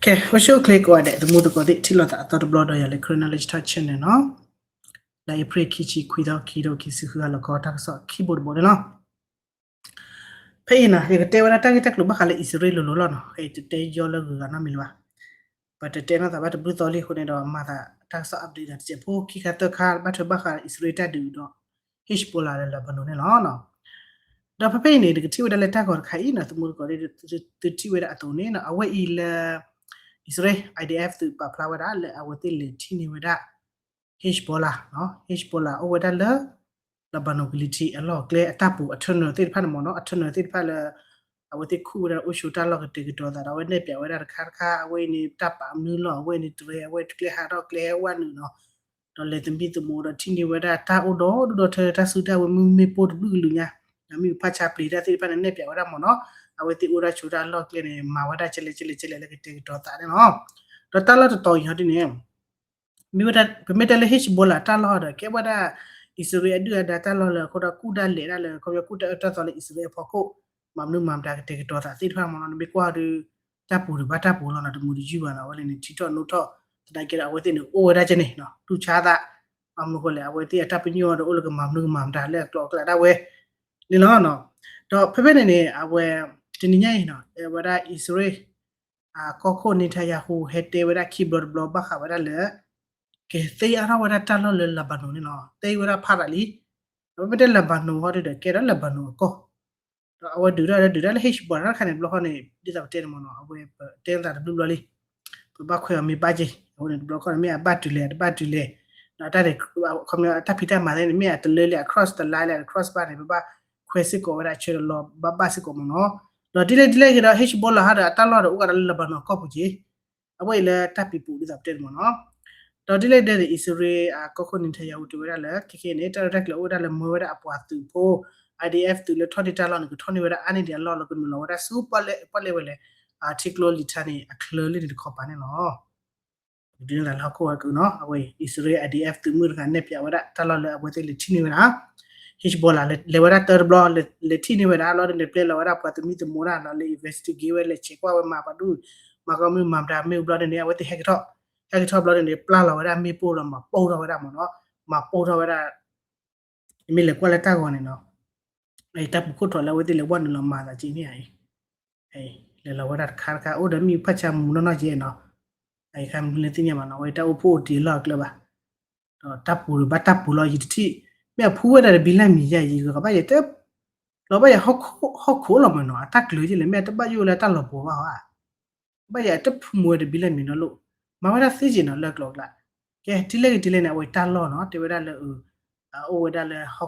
ကဲ အိၣ်ဆူၣ်အိၣ်ချ့ကိးဂၤဒဲး သမူသကိးသ့ၣ် ထံၣ်လိာ်သးအသီတဘျီဒီးယၤလၢ Karen Knowledge Talk Channel နီၤ. လၢ April ခံဆံခွံသီ ခံကထိခံဆံဃု ဟါလီၤခီ တၢ်ကစီၣ်ခံဘိတဘိန့ၣ်လီၤ. ဖဲအံၤနီၤ ယကတဲဝဲဒၣ်တၢ်ဂ့ၢ်တၢ်ကျိၤဘၣ်ဃးလၢအံၣ်စရ့လးလိၤလိၤလီၤနီၤ. ဖဲအံၤတတဲယီလၢဂုၤဂၤနီတမံၤလၢၤဘၣ်. ပတတဲနီၢ်သးဘၣ်တဘျုးသီလံအဃိန့ၣ်ဒီး မၤသးတၢ်ကစီၣ် update ဒီးတစဲးဖိ ခံခါသၢခါ ဘၣ်ထွဲဘၣ်ဃးအံၣ်စရ့လးတၢ်ဒုးဒီး Hezbollah လၢ Lebanon န့ၣ်လီၤ. ဒီးဖဲဖဲအံၤန့ၣ် နကထံၣ်ဝဲဒၣ်လၢတၢ်ဂီၤတခါအံၤနီၤ သမူသကိးသ့ၣ် သုထံၣ်ဝဲဒၣ်အသိးန့ၣ်နီၤ အဝဲအံၤလၢ အံၣ်စရ့လး IDF သုးပာ်ဖျါဝဲဒၣ်လၢအဝဲသ့ၣ်လဲၤထံၣ်န့ၢ်ဝဲဒၣ် Hezbollah နီၤ Hezbollah အိၣ်ဝဲဒၣ်လၢ Lebanon ကလံၤထံးအလီၢ်အကျဲအတၢ်ပူၤအ tunnel သ့ၣ်တဖၣ်န့ၣ်မ့ၢ်နီၤ အ tunnel သ့ၣ်တဖၣ်လၢ အဝဲသ့ၣ်ခူၣ်ဝဲဒၣ်အိၣ်ဆိးတၢ်လီၢ်ကတဲာ်ကတီၤသးဒီး အဝဲနဲၣ်ပၠးဝဲဒၣ်တခါတခါ အဝဲအံၤန့ၣ် တၢ်ပာ်မနုၤလီၢ် အဝဲအံၤန့ၣ်တြဲၤ အဝဲကျဲဟးထီၣ်ကျဲဟဲဝဲနုာ်နီၤ ဒီးလဲၤသမံသမိးဒီးထံၣ်န့ၢ်ဝဲဒၣ်တၢ်အိၣ်ဒီဒူၣ်ဒီထၢ တၢ်စုတၢ်ဝဲၤမ့ၣ်ပိၢ်တဘျုးကလုာ်ညါ ဒီးမ့ၣ်အူဖးဆါပျံၤတၢ်သ့ၣ်တဖၣ်န့ၣ်နဲၣ်ပၠးဝဲဒၣ်မ့ၢ်နီၤ အဝဲသ့ၣ်အိၣ်ဒၣ်ဆိးတၢ်လီၢ်ကျဲန့ၣ် မၤဝဲဒၣ်ကဲလဲၣ်ကဲလဲၣ်ကဲလဲၣ်လၢကတဲာ်ကတီၤသးန့ၣ်လီၤ. ဒီးတၢ်လီၢ်တတီၤအံၤဟီဒ်န့ၣ် မ့ၢ်ဝဲဒၣ် ပမ့ၢ်တဲလၢ Hezbollah တၢ်လီၢ်ဒီး ကဲဝဲဒၣ် အံၣ်စရ့လးအဒုၣ်အဒါတၢ်လီၢ်လၢအဃိဒီးကူၣ်ဒၣ်လဲာ်ဒၣ်လၢ ခီဖျိကူၣ်တၢ်အၢတၢ်သီလၢအံၣ်စရ့လးအဖီခိၣ် မၤမနုၤမၤမတၤကတဲာ်ကတီၤသးသ့ၣ်တဖၣ်မ့ၢ်နီၤ နမ့ၢ်ကွၢ်ဒီး တၢ်ပူၤဒံးဘၣ်တၢ်ပူၤလီၤနီၤ တမုာ်တယုၢ်ဘၣ်နီၤ အဝဲန့ၣ်န့ၣ် ထံထီၣ်နိထီၣ် သနာ်က့ဒီး အဝဲသ့ၣ်န့ၣ် အိၣ်ဝဲဒၣ်ကဲန့ၣ် တူၢ်ဆါသး ဘၣ်မနုၤဃိလဲၣ် အဝဲသ့ၣ်အတၢ်ပညိၣ်ဒီးအိၣ်လၢကမၤမနုၤကမၤမတၤလၢအကျိၤအကျဲဒၣ်ဝဲန့ၣ်လီၤ. ဒီးဖဲဖဲန့ၣ်န့ၣ် အဝဲ တနံၤညါအံၤနီၤ အဝဲဒၣ်အံၣ်စရ့လး ကီၢ်ခိၣ် Netanyahu ဟဲတဲဝဲဒၣ်ခံဘျီတဘျီဘၣ်ဃးဝဲဒၣ်လၢ ကသ့အါထီၣ်ဝဲဒၣ်တၢ်လီၢ်လၢ Lebanon န့ၣ်လီၤ. သ့ဝဲဒၣ်ဖးဒၣ်လံ ဒီးပမ့ၢ်တဲ Lebanon ဟီဒ်ဒီး ကဲဒီး Lebanon အကီၢ် ဒီးအဝဲဒုးတၢ်လၢဒုးတၢ်လၢ Hezbollah တခါန့ၣ် တဘျီဃီန့ၣ် ဒ်သိးပတဲန့ၣ်မ့ၢ်နီၤ အဝဲပတဲသးတဘျုးဘျီလံ ပဘၣ်ခွဲးအီၤမ့ၢ်ဘၣ်က့ၤ အဃိန့ၣ် တဘျီဃီန့ၣ် မ့ၢ်အဘၣ်တုၤလဲၣ် အတဘၣ်တုၤလဲၣ် ဒီးတၢ်န့ၣ် ခီပညီတၢ်ဖံးတၢ်မၤသ့ၣ်န့ၣ် မ့ၢ်အတလၢလၢ across the line လၢ cross ဘၣ်န့ၣ် ပဘၣ်ခွဲးစ့ၢ်ကီးဝဲဒၣ်ဆၢဒီးလီၤဘၣ်ဘၣ်စ့ၢ်ကီးမ့ၢ်နီၤ. ဒီးဒ်လဲၣ်ဒ်လဲၣ်ဂ့ၤဒီး Hezbollah ဟီဒီးအတၢ်လီၢ်ဒီးအိၣ်ကဒီးလၢ Lebanon အကီၢ်ပူၤက့ၤ အဝဲအံၤလၢတၢ်ပံၤပူၤဒ်သိးပတဲန့ၣ်မ့ၢ်နီၤ. ဒီးဒ်လဲၣ်ဒ်လဲၣ်န့ၣ် အံၣ်စရ့လး ကီၢ်ခိၣ် Netanyahu တဲဝဲဒၣ်လၢ ခဲခဲန့ၣ် တၢ်ရဲၣ်တၢ်ကျဲၤအိၣ်ဝဲဒၣ်လၢမၢဝဲဒၣ်အပှၤသုးဖိ IDF သုးလၢထီၣ်န့ၢ်တၢ်လီၢ်န့ၣ် ကထီၣ်န့ၢ်ဝဲဒၣ်အါန့ၢ်ဒံးအလီၢ်လၢကနုာ်လီၤဝဲဒၣ်ဆူပီၣ်လဲၣ်ဝဲလဲၣ် ထံကျိလံာ်ထါန့ၣ် အချၢလၢန့ၣ်တခီပၤန့ၣ်လီၤ. ဒ်န့ၣ်လၢဟီၣ်ခိၣ်ဝဲကုနီၤ အဝဲအံၤ အံၣ်စရ့လး IDF သုးမုၢ်တဂၤနဲၣ်ပၠးဝဲဒၣ်တၢ်လီၢ်လၢအဝဲသ့ၣ်လဲၤထံၣ်န့ၢ်ဝဲဒၣ် Hezbollah လဲၤဝဲဒၣ်တၢတဘျီ လဲၤထံၣ်န့ၢ်ဝဲဒၣ်လီၤ ဒီးလဲၤပျဲလီၤဝဲဒၣ်ပှၤသမံသမိးဒၣ်လီၤ လဲၤ investigate ဝဲ လဲၤဆဲးကွၢ်ဝဲ မၤပှၤဒူၣ် မၤကီမုၢ်မၤမတၤမ့ၢ်ဘျီန့ၣ် အဝဲသ့ၣ်ဟဲကထီၣ် ဟဲကထီၣ်ဘျီန့ၣ် ပျၢ်လီၤဝဲဒၣ်မ့ၣ်ပိၢ်လီၤ မၤပိၢ်ထီၣ်ဝဲဒၣ်မ့ၢ်နီၤ မၤပိၢ်ထီၣ်ဝဲဒၣ် နမ့ၢ်လဲၤကွၢ်လၢတၢ်ဂီၤန့ၣ်နီၤ တၢ်ပူၤခိၣ်ထီၣ်လၢအဝဲသ့ၣ်လဲၤဝဲနုာ်လီၤမၤသးက့ၤန့ၣ်ဧါအံၤ လဲၤလီၤဝဲဒၣ်တခါတခါ အိၣ်ဒီးမ့ၣ်အူဖးဆါမူနီၢ်နီၢ်က့ၤနီၤ အံၤခါမနုၤလဲၣ်သ့ၣ်ညါဘၣ်နီၤ အဝဲတၢ်အိၣ်ဖှိၣ်အိၣ်တ့ၢ်အလီၢ်အကျဲဘၣ် ဒီးတၢ်ပူၤဒီးဘၣ်တၢ်ပူၤလီၤ ယတထံၣ် မ့ၢ်အဖှူဝဲဒၣ်တဘံလၢမံၤယါအံၤ ဂ့ၤကဘၣ်ယဲၢ်တ လီၤဘၣ်ယဲၢ်ဟီၣ်ခိၣ်လီၤမ့ၢ်နီၤ အတၢ်ကျၢၤယဲၢ်လဲၣ် မ့ၢ်အတဘၣ်ယိၣ်လၢတၢ်လီၤပှီၤဘၣ်ဧါ ဘၣ်ယဲၢ်အတဖုမူဝဲတဘံလၢမံၤနီၤလိၣ် မၤဝဲဒၣ်သ့က့ၤနီၤလၢအကျိၤအကျဲ ကဲ ဒ်လဲၣ်ဂ့ၤဒ်လဲၣ်န့ၣ် အဝဲတၢ်လီၢ်နီၤ တဲဝဲဒၣ်လၢ အိၣ်ဝဲဒၣ်လၢ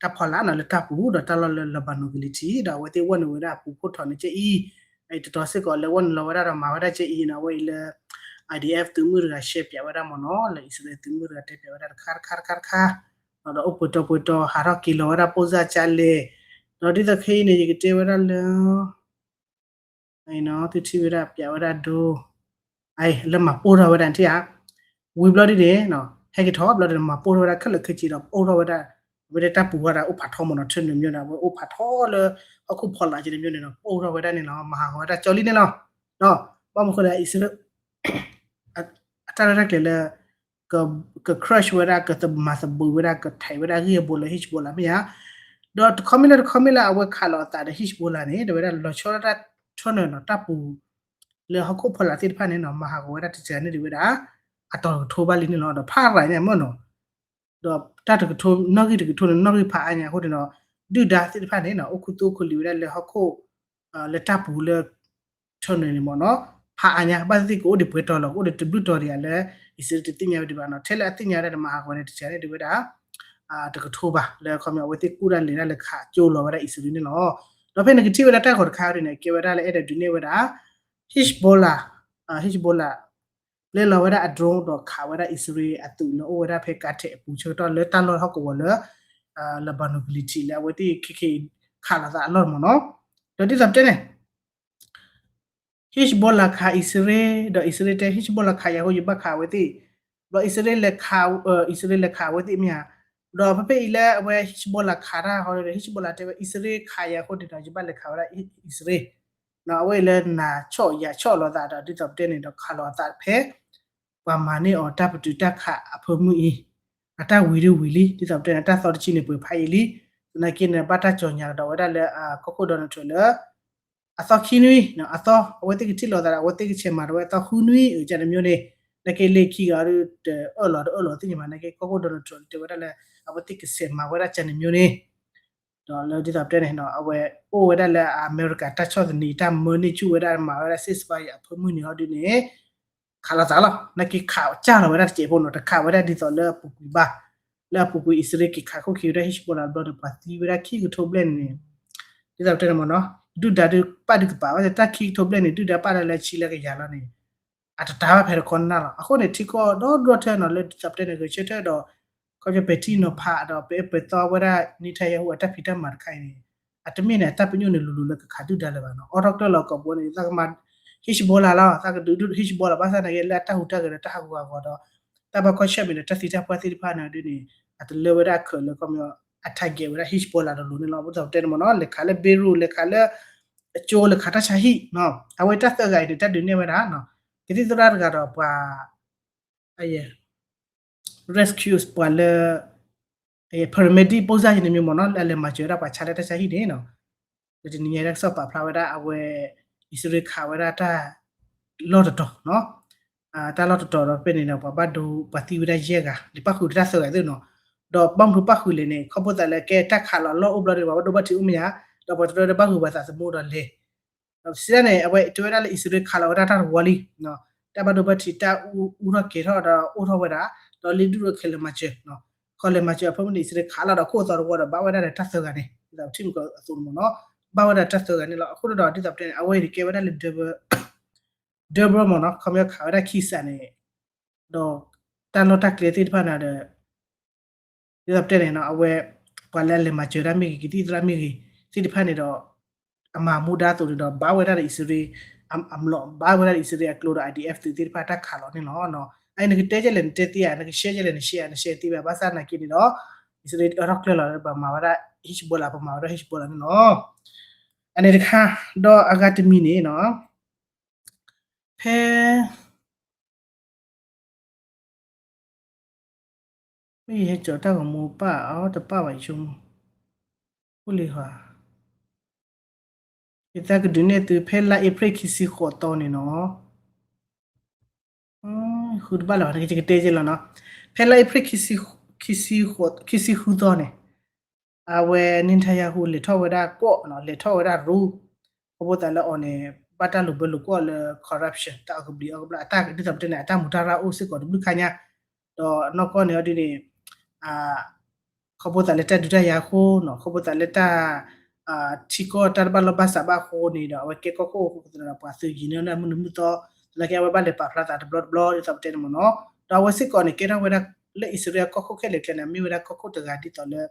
တၢ်ဖီလာ်နီၤ လၢတၢ်ပူၤ ဒီးတၢ်လီၢ်လၢ Lebanon ကလံၤထံး ဒီးအဝဲသ့ၣ်ဝဲနုာ်ဝဲဒၣ်အပူၤခိၣ်ထီၣ်န့ၣ်ကဲအံၤ တတီၤစ့ၢ်ကီးလၢဝဲနုာ်လီၤဝဲဒၣ်ဒီးမၤဝဲဒၣ်ကဲအံၤနီၤ အဝဲအံၤလၢ IDF သုးမုၢ်တဂၤရှဲပၠးဝဲဒၣ်မ့ၢ်နီၤ လၢအံၣ်စရ့လးသုးမုၢ်တဂၤတဲပၠးဝဲဒၣ်တခါတခါတခါတခါ ဒီးအိၣ်ပှဲၤတီပှဲၤတီ ဟးထီၣ်က့ၤလီၤဝဲဒၣ်ပိၢ်စၢ်ကၠါလဲၣ် ဒီးဒ်သိးခဲအံၤန့ၣ် ယကတဲဝဲဒၣ်လၢ သုထံၣ်ဝဲဒၣ်ပၠးဝဲဒၣ်ဒိ လၢမၤပိၢ်ထီၣ်ဝဲဒၣ်ထံၣ်ဧါ ဝံၤဘျီဒ်န့ၣ် ဟဲက့ၤထီၣ်ဘျီဒ်န့ၣ် မၤပိၢ်ထီၣ်ဝဲဒၣ်ခဲလၢာ်ခဲဆ့ဒီး ပိၢ်ထီၣ်ဝဲဒၣ် အဝဲဒၣ်တၢ်ပူၤဝဲဒၣ်အိၣ်ဖးထီမ့ၢ်နီၤ ထၢနုာ်မ့ၢ်ဒီး အဝဲအိၣ်ဖးထီလၢ ဟီၣ်ခိၣ်ဖီလာ်က့ၤန့ၣ်မ့ၢ်န့ၣ်ဒီး ပိၢ်ထီၣ်ဝဲဒၣ်န့ၣ်လီၤ မၤဟးဂီၤဝဲဒၣ်ကၠီလံန့ၣ်လီၤ ဒီး ဘၣ်မနုၤဃိလဲၣ် အံၣ်စရ့လး အတၢ်ရဲၣ်တၢ်ကျဲၤလၢ က crush ဝဲဒၣ် ကမၤသဘုးဝဲဒၣ် ကထဲးဝဲဒၣ်ဂ့ၢ်အဘိလၢ Hezbollah မ့ၢ်ဧါ ဒီးတခီမ့ၢ်လၢတခီမ့ၢ်လၢအဝဲခးလီၤအသးဒီး Hezbollah န့ၣ် တဲဝဲဒၣ်လီၤဆီဒၣ်တၢ်ထၢနၢၤနီၤ တၢ်ပူၤ လၢဟီၣ်ခိၣ်ဖီလာ်သ့ၣ်တဖၣ်န့ၣ်နီၤ မၤဟးဂီၤဝဲဒၣ်တစှၤန့ၢ်ဒံးဝဲဒၣ် အတီၤတကထိဘၣ်လံန့ၣ်လီၤ ဒီးဖးရၤညါမ့ၢ်နီၤ ဒီးတၢ်တကထိ နီၣ်ဂံၢ်တကထိန့ၣ် နီၣ်ဂံၢ်ဖးအါညါအဃိန့ၣ်ဒီး ဒုၣ်ဒါသ့ၣ်တဖၣ်န့ၣ်နီၤ အိၣ်ခူသူၣ်အိၣ်ခူလံာ်ဝဲဒၣ်လၢဟီၣ်ခိၣ် လၢတၢ်ပူၤလၢ ထၢနၢၤန့ၣ်မ့ၢ်နီၤ ဖးအါညါ ဘၣ်သ့ၣ်သ့ၣ်ကအိၣ်ဒံးပှဲၤတီၤလီၤ ကအိၣ်ဒံးတဘျုးတီၤဒံးဧါလၢ အံၣ်စရ့လးတသ့ၣ်ညါဝဲဒံးဘၣ်နီၤ ထဲလၢအသ့ၣ်ညါဝဲဒၣ်ဒီးမၤဟးဂီၤန့ၣ် တစှၤန့ၢ်ဒံးဝဲဒၣ် တကထိဘၣ် လၢခီပညီအဝဲသ့ၣ်ကူၣ်ဒၣ်လဲာ်ဒၣ်လၢခးကၠိလီၤဝဲဒၣ်အံၣ်စရ့လးန့ၣ်လီၤ. ဒီးဖဲနကထံၣ်ဝဲဒၣ်တၢ်ဂီၤတခါအံၤန့ၣ် ကဲဝဲဒၣ်လၢအဲၣ်ဒိးဒုးနဲၣ်ဝဲဒၣ် Hezbollah Hezbollah ပျဲလီၤဝဲဒၣ်အ drone ဒီးခးဝဲဒၣ်အံၣ်စရ့လးအသုးလၢအိၣ်ဝဲဒၣ်ဖဲ Qatar အပူၤဆၢကတီၢ်လၢတၢ်လီၢ်ဟီၣ်ကဝီၤလၢ Lebanon ကလံၤထံးလၢအဝဲသ့ၣ်ခဲခဲခးလိာ်သးအလီၢ်မ့ၢ်နီၤ. ဒီးဒ်သိးပတဲန့ၣ် Hezbollah ခးအံၣ်စရ့လး ဒီးအံၣ်စရ့လးတဲ Hezbollah ခးယၤအဃိ ယဘၣ်ခးအဝဲသ့ၣ်, ဘျီအံၣ်စရ့လးခး အံၣ်စရ့လးခးအဝဲသ့ၣ်မ့ၢ်ဧါ. ဒီးဖဲဖဲအံၤလၢအဝဲ Hezbollah ခးတၢ်ဃီဒီး Hezbollah တဲဝဲ အံၣ်စရ့လးခးယၤအဃိန့ၣ်ဒီး ယဘၣ်လဲၤခးဝဲဒၣ်အံၣ်စရ့လး အဝဲအံၤလၢနၤဆီၣ်ယၤဆီၣ်လိာ်သးဒီး ဒ်သိးပတဲန့ၣ်ဒီး ခးလိာ်အသးဖဲ ပှၤမၤန့ၢ်အီၤတၢ်ပတုာ်တၢ်ခးအဖၢမုၢ်အံၤ အတၢ်ဝံၤဒုဝံၤလံ ဒ်သိးပတဲန့ၣ် တၢ်သီတဆံန့ၣ် ပှဲၤဖးအံၤလံ. သနာ်က့န့ၣ် ဘၣ်တၢ်ကၠီၤညါကဒီးဝဲဒၣ်လၢ ကီၢ်ခိၣ် Donald Trump လၢ အသီခံနွံ အသီ အဝဲသ့ၣ်ကထံၣ်လိာ်သးဒီး အဝဲသ့ၣ်ကဆဲးမၤဒီးဝဲအသီဃုနွံ အကန့ၣ်မျိုးန့ၣ် သနာ်က့လၢခံဂၤဒီး တအၢၣ်လီၤတအၢၣ်လီၤသ့ၣ်ညါမး သနာ်က့ ကီၢ်ခိၣ် Donald Trump တဲဝဲဒၣ်လၢ အဝဲသ့ၣ်ကဆဲးမၤဝဲဒၣ်ကန့ၣ်မျိုးန့ၣ် ဒီးလၢဒ်သိးပတဲန့ၣ် အဝဲအိၣ်ဝဲဒၣ်လၢအမဲရကၤ တၢ်ဆီၣ်သနံး တၢ်မၢန့ၢ်ဆူၣ်ဝဲဒၣ် မၤဝဲဒၣ် ceasefire အဖၢမုၢ်န့ၣ်ဟီဒုန့ၣ် ခးလိာ်သးလီၤ. သနာ်က့ခးစၢ်လီၤဝဲဒၣ်တစဲးဖိနီၤ တခးဝဲဒၣ်ဒ်သိးလၢအပူၤကွံာ်ဘၣ် လၢအပူၤကွံာ် အံၣ်စရ့လးက့ၤခးခိၣ်ခံဝဲဒၣ် Hezbollah တဘျီန့ၣ် ပှၤသံဝဲဒၣ်ခံကထိဘျဲၣ်န့ၣ် ဒ်သိးပတဲန့ၣ်မ့ၢ်နီၤ ဒုၣ်ဒါဒုးပာ်ဒုးကပၤဝဲ တၢ်ခံကထိဘျဲၣ်န့ၣ် ဒုၣ်ဒါပာ်ဒၣ်လၢဆံလၢကယၤလီၤန့ၣ် အတတၤဘၣ်ဖဲတခီနၢ်လီၤ. အဃိန့ၣ် ထံကီၢ်ဒီဒီထၢနီၤ လၢဒ်သိးပတဲန့ၣ် ဂဲၤဆၢထၢၣ်ဒီး ခီဖျိပဲာ်ထံနီၤဖးဒီး ပအဲၣ်ပာ်သီဝဲဒၣ် Netanyahu အတၢ်ဖံးတၢ်မၤတခါအံၤန့ၣ် အတမ့ၢ်န့ၣ် အတၢ်ပညိၣ်န့ၣ် လိၤလိၤလၢကခးဒုၣ်ဒါလၢၤဘၣ်နီၤ အိးထီၣ်ကျၢၢ်လီၤကိာ်ဘိန့ၣ် သးကမၤ Hezbollah လီၤ သးကဒုးဒုး Hezbollah ဘၣ်ဆၣ်သနာ်က့ လၢအတၢ်ဟူးတၢ်ဂဲၤဒီးတၢ်ဟးဂူာ်ဟးဂီၤဒီး တၢ်ဘၣ်ကွၢ်ဆၢၣ်မဲာ်ဒီးတၢ်သံတၢ်ပှၢ်သ့ၣ်တဖၣ်န့ၣ်ဒုန့ၣ် အတလၢဝဲဒၣ်ခဲလၢာ် ခီပညီ အ target ဝဲဒၣ် Hezbollah လိၤလိၤန့ၣ်လီၤ. ဒ်သိးပတဲန့ၣ်မ့ၢ်နီၤ လဲၤခးလၢ Beirut လဲၤခးလၢ အကၠိ လဲၤခးတၢ်ဆါဟံၣ် အဝဲတၢ်သၢဂၤအံၤန့ၣ် တၢ်ဒုးနဲၣ်ဝဲဒၣ် ကသံၣ်သရၣ်တဂၤဒီးပှၤ rescue ပှၤလၢ paramedic ပိၢ်စၢ်ယန့ၣ်မ့ၢ်မ့ၢ်နီၤ လၢအလဲၤမၤစၢၤဝဲဒၣ်ပှၤဆါလၢတၢ်ဆါဟံၣ်န့ၣ်နီၤ လၢတနံၤညါတၢ်ကစီၣ်ပာ်ဖျါဝဲဒၣ် အဝဲ အံၣ်စရ့လးခးဝဲဒၣ်တၢ်လီၢ်တတီၤနီၤ တၢ်လီၢ်တတီၤဒီးဖဲန့ၣ်ဒီး ပှၤဘၣ်ဒိပှၤသံဝဲဒၣ်ယဲၢ်ဂၤ လံာ်ပၣ်ဃုာ်တၢ်သၢဂၤသ့ၣ်နီၤ ဒီးဘၣ်မနုၤပၣ်ဃုာ်လဲၣ်န့ၣ် ခီဖျိသးလၢကဲတၢ်ခးလီၤလီၢ်အိၣ်ဘျီဒီး ပှၤဘၣ်ဒိဘၣ်ထံးအိၣ်မ့ၢ်ဧါ ဒီးပှၤတရၢဒီးဘၣ်ဂုာ်ပှၤသးသမူဒီးလဲၤ ဒီးစံးဒၣ်န့ၣ် အဝဲတဲဝဲဒၣ်လၢအံၣ်စရ့လးခးလီၤဝဲဒၣ်တၢ်တဝီလံ တၢ်ဘၣ်ဒိဘၣ်ထံးတၢ်အူထီၣ်ကဲၤထီၣ်ဒီးအိၣ်ထီၣ်ဝဲဒၣ် ဒီးလံဒုၣ်ဒီးခဲလၢာ်မၤစၢၤ ခီလဲၤမၤစၢၤအဖၢမုၢ်န့ၣ် အံၣ်စရ့လးခးလီၤဒီးခိၣ်အသီတဝီဒီးဘၣ်ဝဲဒၣ်ဒီးတၢ်သၢဂၤန့ၣ် ဒ်သိးပထံၣ်မုၢ်ကီၢ်အသိးန့ၣ်မ့ၢ်နီၤ ဘၣ်ဝဲဒၣ်တၢ်သၢဂၤန့ၣ်လီၤ. အဃိန့ၣ်ဒီး ဒ်သိးပတဲန့ၣ် အဝဲအံၤန့ၣ်ကဲဝဲဒၣ်လၢ double မ့ၢ်နီၤ ခီပညီခးဝဲဒၣ်ခံစးန့ၣ် ဒီးတၢ်လီၢ်တၢ်ကျဲသ့ၣ်တဖၣ်န့ၣ်ဒီး ဒ်သိးပတဲန့ၣ်နီၤ အဝဲ ပှၤလၢအလဲၤမၤစၢၤတၢ်မ့ၢ်ဂ့ၤ ကသံၣ်သရၣ်မ့ၢ်ဂ့ၤ သ့ၣ်တဖၣ်န့ၣ်ဒီး အမၤမူဒါအသိးန့ၣ်ဒီး ဘၣ်ဝဲဒၣ်ဒီးအံၣ်စရ့လး အ အ ဘၣ်ဝဲဒၣ်ဒီးအံၣ်စရ့လးအကျိဒီး I D F သုးသ့ၣ်တဖၣ်တၢ်ခးလီၤန့ၣ်လီၤ. အအံၤနကတဲကဲလဲၣ်နတဲသ့ဧါ နကရှဲကဲလဲၣ်နရှဲဧါ နရှဲသ့ဘၣ် ဘၣ်ဆၣ်သနာ်က့န့ၣ်ဒီး အံၣ်စရ့လးအၢထီၣ်ကျၢၢ်လီၤ ပမၤဝဲဒၣ် Hezbollah ပမၤဝဲဒၣ် Hezbollah န့ၣ်လီၤ. အန့ၣ်တခါ ဒီးအဂၤတမံၤန့ၣ်နီၤ ဖဲ မ့ၢ်ယဟဲကၠီၤတၢ်ဂီၤမူပၢ်အီၤ တပၢ်ဘၣ်ယဆိကမိၣ် အိၣ်လံဟီ ယသးကဒုးနဲၣ်သု ဖဲလါအ့ဖြ့ၣ်ခံဆံဃိးသီန့ၣ်နီၤ ဃုတဘၣ်လၢၤဘၣ် နကတဲကဲလီၤနီၤ ဖဲလါအ့ဖြ့ၣ် ခံဆံဃုသီန့ၣ် အဝဲ Netanyahu လဲၤထီၣ်ဝဲဒၣ်ကီၢ် လဲၤထီၣ်ဝဲဒၣ်ရူ ခီဖျိသးလၢအီၤန့ၣ် ဘၣ်တၢ်လိာ်ဘၢလိာ်ကွီၢ်လၢ corruption တၢ်အီၣ်ကဘျံးအီၣ်ကဘျၣ် အတၢ်ဒ်သိးပတဲန့ၣ် အတၢ်မူတၢ်ရၢ်အိၣ်စ့ၢ်ကီးတဘျုးခါညါ ဒီးနီၢ်ကီၢ်န့ၣ်အီၤဒ်န့ၣ် ခီဖျိသးလၢတၢ်ဒုးတၢ်ယၤအဃိနီၤ ခီဖျိသးလၢတၢ် ထံကီၢ်တၢ်တဘၣ်လိာ်ဘၣ်စးဘၣ်အဃိန့ၣ်ဒီး အဝဲကဲကီၢ်ခိၣ်အဃိသတးဒီး ပှၤသုးယံၤန့ၢ်လၢမုၢ်နံၤမုၢ်သီ သနာ်က့ အဝဲဘၣ်လဲၤပာ်ဖျါသးတဘျီတဘျီဒ်သိးပတဲန့ၣ်မ့ၢ်နီၤ ဒီးအဝဲစ့ၢ်ကီးန့ၣ် ကဲထီၣ်ဝဲဒၣ်လၢအံၣ်စရ့လးကီၢ်ခိၣ်ခဲလၢာ်ကျဲန့ၣ် အမ့ၢ်ဝဲဒၣ်ကီၢ်ခိၣ်တဂၤဒ်သိးလၢ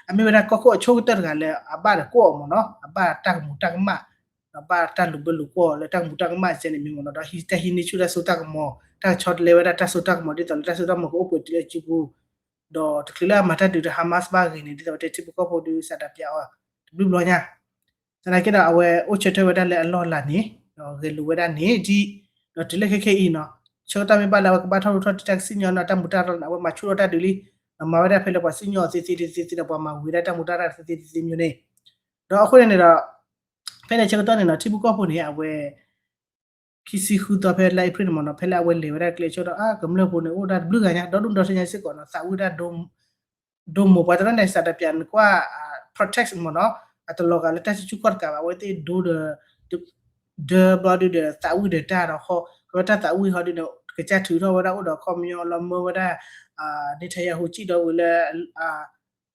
အမ့ၢ်ဝဲဒၣ်ကီၢ်ခိၣ်အဆိကတၢၢ်တဂၤလၢအဘၣ်ဒီးကီၢ်အီၤမ့ၢ်နီၤ အဘၣ်တၢ်ကမူၤတၢ်ကမၣ် ဒီးဘၣ်တၢ်လိာ်ဘၢလိာ်ကွီၢ်လၢတၢ်ကမူၤတၢ်ကမၣ်စဲန့ၣ်မ့ၢ်မ့ၢ်နီၤ ဒီးတၢ်ဟံးန့ၢ်ဆူၣ်တၢ်စိတၢ်ကမီၤ တၢ်ကဆီတလဲဝဲဒၣ်တၢ်စိတၢ်ကမီၤ ဒ်သိးလၢတၢ်စိတၢ်ကမီၤကအိၣ်ပှဲၤတုၤလၢစုပူၤ ဒီးတချုးလၢအမၤတၢ်ဒုးဒီး Hamas ဘၣ်ဂ့ၤန့ၣ် ဒ်သိးပတဲထံဖိကီၢ်ဖိဒုး စးတပျးအီၤ တဘျုးဘျီညါ သနာ်က့ဒီးအဝဲအိၣ်ဆၢထၢၣ်ဝဲဒၣ်လၢအလီၢ်အလၤန့ၣ် ဒီးဂဲၤလိာ်ဝဲဒၣ်န့ၣ်ဒ် ဒီးတုၤလၢခဲခဲအံၤနီၤ ဆၢကတီၢ်မ့ၢ်ဘၣ်လၢအဝဲကဘၣ်ထီၣ်ရူၢ်ထီၣ်တံၢ်တၢ်ကစံၣ်ညီၣ်န့ၣ် တၢ်မူးတၢ်ရၢ်န့ၣ် အဝဲမၤဆူၣ်ထီၣ်တၢ်ဒုးလံ ဒီးမၤဝဲဒၣ်ဖဲလၢပှၤစံၣ်ညီၣ်အီၤသ့သ့သ့သ့ဒီး ပှၤမၤဝံၤဒၣ်တၢ်မူးတၢ်ရၢ်သ့သ့သ့သ့မျိုးန့ၣ် ဒီးအဃိန့ၣ်န့ၣ်ဒီး ဖဲန့ၣ်ဆၢကတီၢ်န့ၣ်နီၤ ထံဖိကီၢ်ဖိန့ၣ် အဝဲ ခံဆံဃုသီဖဲလါအ့ဖြ့ၣ်န့ၣ်မ့ၢ်နီၤ ဖဲလၢအဝဲလဲၤဝဲဒၣ်ကျဲဆိဒီး အကမျၢၢ်ဖိန့ၣ် အိၣ်ဒၣ်တဘျုးဂၤညါ ဒီဒူၣ်ဒီထၢညါစ့ၢ်ကီးနီၤ သးဝံၣ်ဒၣ် ဒိမိၢ်ပှၤတရၢန့ၣ် စးတပျးနကွၢ် protest မ့ၢ်နီၤ အတလီၤဂာ်လၢတၢ်စုဆူၣ်ခီၣ်တကးဘၣ် အဝဲသ့ၣ်ဒိဒီး ဒၢဘျီဒုဒီး သးဝံၣ်ဒီးတၢ်ဒီးဃီ ကဝဲတၢ်သးဝံၣ်ဟီဒုဒီး ကစၢ်ထုးထီၣ်ဝဲဒၣ်အိၣ်ဒီးခီပညီလီၤမၢဝဲဒၣ် Netanyahu စံၣ်ဒီးဝံၤလၢ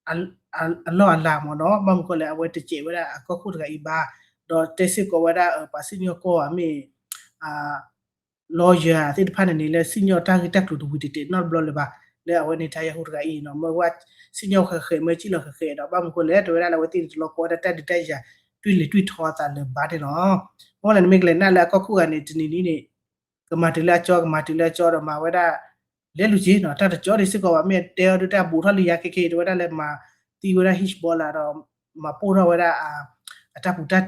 အလီၢ်အလၤမ့ၢ်နီၤ ဘၣ်မနုၤဃိလဲၣ် အဝဲတစဲးဝဲဒၣ်အကီၢ်ခိၣ်တဂၤအံၤဘၣ် ဒီးတဲစ့ၢ်ကီးဝဲဒၣ် ပှၤစံၣ်ညီၣ်ကွီၢ်ဧါမ့ၢ် lawyer သ့ၣ်တဖၣ်န့ၣ်န့ၣ် လၢစံၣ်ညီၣ်တၢ်ဂ့ၢ်တၢ်ကျိၤတဝံၤတတဲာ်နီတဘျီလၢၤဘၣ် လၢအဝဲ Netanyahu တဂၤအံၤနီၤ မ့ၢ်ဝဲစံၣ်ညီၣ်ဃဲးဃဲး မ့ၢ်စံၣ်လီၤဃဲးဃဲးဒီး ဘၣ်မနုၤဃိလဲၣ် တဲဝဲဒၣ်လၢအဝဲသ့ၣ်န့ၣ် တလီၤကီဝဲဒၣ်တၢ်ဒုးတၢ်ယၤ တွံၢ်လံာ်တွံၢ်ထီအသးလၢၤဘၣ်န့ၣ်လီၤ. အဃိန့ၣ် နမ့ၢ်ကလဲၤနၢ်လၢအကီၢ်ခိၣ်ဂၤန့ၣ် တနံၤနံၤန့ၣ် ကမၤတုၤလၢအကၠီ ကမၤတုၤလၢအကၠီဒီး မၤဝဲဒၣ် လဲၤလူၤက့ၤနီၤ တၢ်တကၠီဒံးစ့ၢ်ကီးဘၣ် မ့ၢ်တဲအီၤဒုးတၢ်ဘူးထီၣ်လံယၤခဲခဲအံၤ တဲဝဲဒၣ်လၢမၤသံဝဲဒၣ် Hezbollah ဒီး မၤပိၢ်ထီၣ်ဝဲဒၣ် အတၢ်ပူၤတၢ်